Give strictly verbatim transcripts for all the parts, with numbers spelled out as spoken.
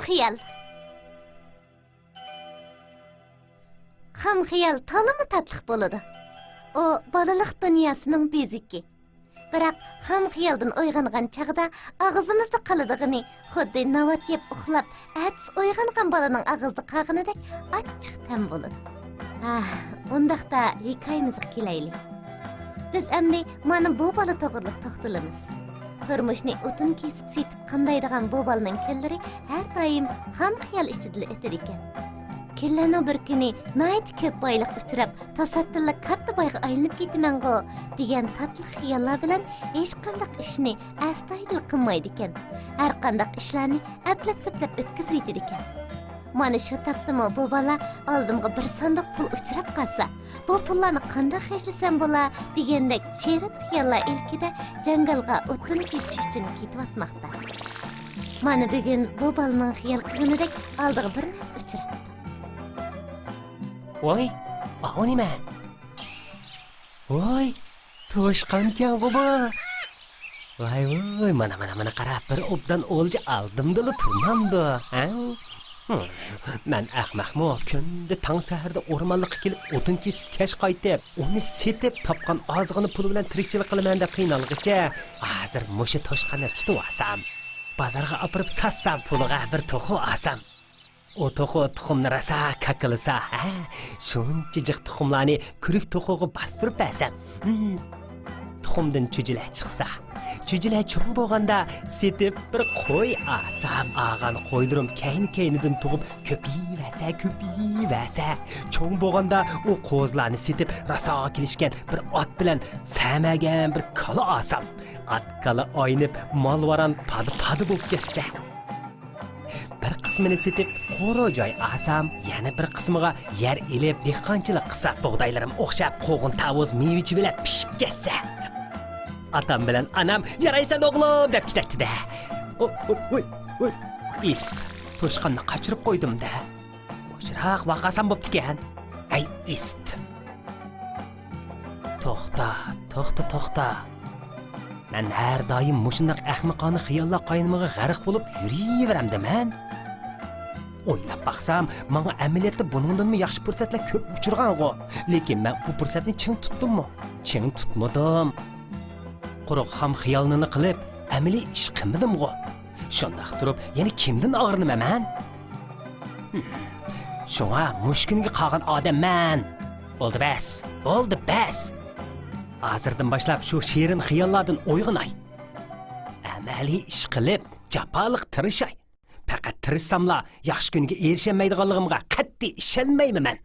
خىيال. خام خىيال تولىمۇ تاتلىق بولىدۇ. ئۇ بالىلىق دۇنياسىنىڭ بېزىكى. بىراق خام خىيالدىن ئويغانغان چاغدا ئاغزىمىزدا قالىدىغىنى خۇددى ناۋات يەپ ئۇخلاپ، ئەتىسى ئويغانغان بالىنىڭ ئاغزىدا قالغىنىدەك ئاچچىق تەم بولىدۇ. ئاھ، ئۇنداقتا ھېكايىمىزغا كېلەيلى. بىز ئەمدى مانا بۇ بالا توغرىلىق توختىلىمىز. تۇرمۇشنى ئوتۇن كېسىپ سېتىپ قامدايدىغان بۇ بالىنىڭ كۈنلىرى ھەر دائىم خام خىيال ئىچىدىلا ئۆتىدىكەن. كۈنلەرنىڭ بىر كۈنى ناھايىتى كۆپ بايلىق ئۇچراپ، توساتتىنلا كاتتا بايغا ئايلىنىپ كېتىمەنغۇ، دېگەن تاتلىق خىياللار بىلەن ھېچقانداق ئىشنى ئەستايىدىل قىلمايدىكەن. ھەرقانداق ئىشلارنى ئەپلەپ-سەپلەپ ئۆتكۈزۈۋېتىدىكەن. مانا شۇ تاپتىمۇ بۇ بالا ئالدىمغا بىر ساندۇق پۇل ئۇچراپ قالسا، بۇ پۇللارنى قانداق خەجلىسەم بولا، دېگەندەك شېرىن خىياللار ئىلكىدە جاڭگالغا ئوتۇن كېسىش ئۈچۈن كېتىۋاتماقتا. مانا بۈگۈن بۇ بالىنىڭ خىيال قىلغىنىدەك ئالدىغا بىر نەرسە ئۇچراپتۇ. ۋاي، ئاۋۇ نېمە؟ ۋاي، توشقانكەنغۇ بۇ! ۋاي ۋاي، مانا، مانا، مانا قارا، بىر ئوبدان ئولجا ئالدىمدىلا تۇرمامدۇ، ھە؟ مەن ئەخمەقمۇ، كۈندە تاڭ سەھەردە ئورمانلىققا كېلىپ ئوتۇن كېسىپ كەچ قايتىپ، ئۇنى سېتىپ تاپقان ئازغىنا پۇل بىلەن تىرىكچىلىك قىلىمەن دەپ قىينالغىچە، ھازىر مۇشۇ توشقاننى تۇتۇۋالسام، بازارغا ئاپىرىپ ساتسام پۇلىغا بىر توخۇ ئالسام. ئۇ توخۇ تۇخۇمنى راسا كاكىلىسا، ھە، شۇنچە جىق تۇخۇملارنى كۈرۈك توخۇغا باستۇرۇپ بەرسەم، ھىم، تۇخۇمدىن چۈجىلەر چىقسا، چۈجىلەر چوڭ بولغاندا سېتىپ بىر قوي ئالسام، ئالغان قويلىرىم كەينى-كەينىدىن تۇغۇپ كۆپىيىۋەرسە، كۆپىيىۋەرسە، چوڭ بولغاندا ئۇ قوزىلارنى سېتىپ راسا كېلىشكەن بىر ئات بىلەن سەمەگەن بىر كالا ئالسام، ئات-كالا ئاينىپ مال-ۋاران پادا-پادا بولۇپ كەتسە. بىر قىسمىنى سېتىپ، قورۇ جاي ئالسام، يەنە بىر قىسمىغا يەر ئېلىپ، دېھقانچىلىق قىلسام، بۇغدايلىرىم ئوخشاپ، قوغۇن، تاۋۇز، مېۋە-چېۋىلەر پىشىپ كەتسە. ئاتام بىلەن ئانام، «يارايسەن ئوغلۇم» دەپ كېتەتتى-دە. ۋوي، ۋوي، ۋوي، ۋوي. ئىست، توشقاننى قاچۇرۇپ قويدۇم-دە. بوشراق ۋاقاسام بوپتىكەن. ھەي، ئىست. توختا، توختا، توختا. مەن ھەر دائىم مۇشۇنداق ئەخمىقانە خىياللار قاينىمىغا غەرق بولۇپ يۈرۈۋېرەمدىمەن. ئويلاپ باقسام، ماڭا ئەمەلىيەتتە بۇنىڭدىنمۇ ياخشى پۇرسەتلەر كۆپ ئۇچرىغانغۇ. لېكىن مەن بۇ پۇرسەتنى چىڭ تۇتتۇممۇ؟ چىڭ تۇتمىدىم. قۇرۇق خام خىيالنىلا قىلىپ، ئەمەلىي ئىش قىلمىدىمغۇ. شۇنداق تۇرۇپ، يەنە كىمدىن ئاغرىنىمەن مەن؟ شۇڭا مۇشۇ كۈنگە قالغان ئادەم مەن. بولدى بەس، بولدى بەس. ھازىردىن باشلاپ شۇ شېرىن خىياللاردىن ئويغىناي. ئەمەلىي ئىش قىلىپ، جاپالىق تىرىشاي. پەقەت تىرىشساملا، ياخشى كۈنگە ئېرىشەلمەيدىغانلىقىمغا قەتئىي ئىشەنمەيمەن مەن.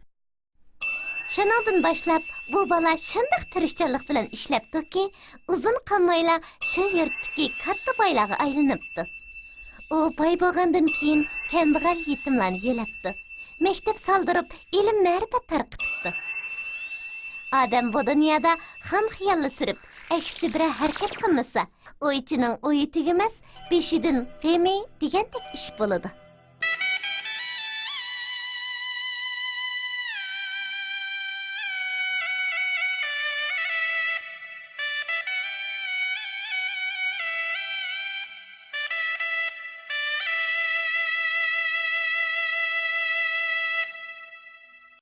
شۇنىڭدىن باشلاپ بۇ بالا شۇنداق تىرىشچانلىق بىلەن ئىشلەپتۇكى، ئۇزۇن قالمايلا شۇ يۇرتتىكى كاتتا بايلارغا ئايلىنىپتۇ. ئۇ باي بولغاندىن كېيىن كەمبەغەل يېتىملارنى يۆلەپتۇ. مەكتەپ سالدۇرۇپ، ئىلىم-مەرىپەت تارقىتىپتۇ. ئادەم بۇ دۇنيادا خام خىياللا سۈرۈپ، ئەكسىچە بىرەر ھەرىكەت قىلمىسا، ئويچىنىڭ ئويى تۈگىمەس، بېشىدىن غېمى دېگەندەك ئىش بولىدۇ.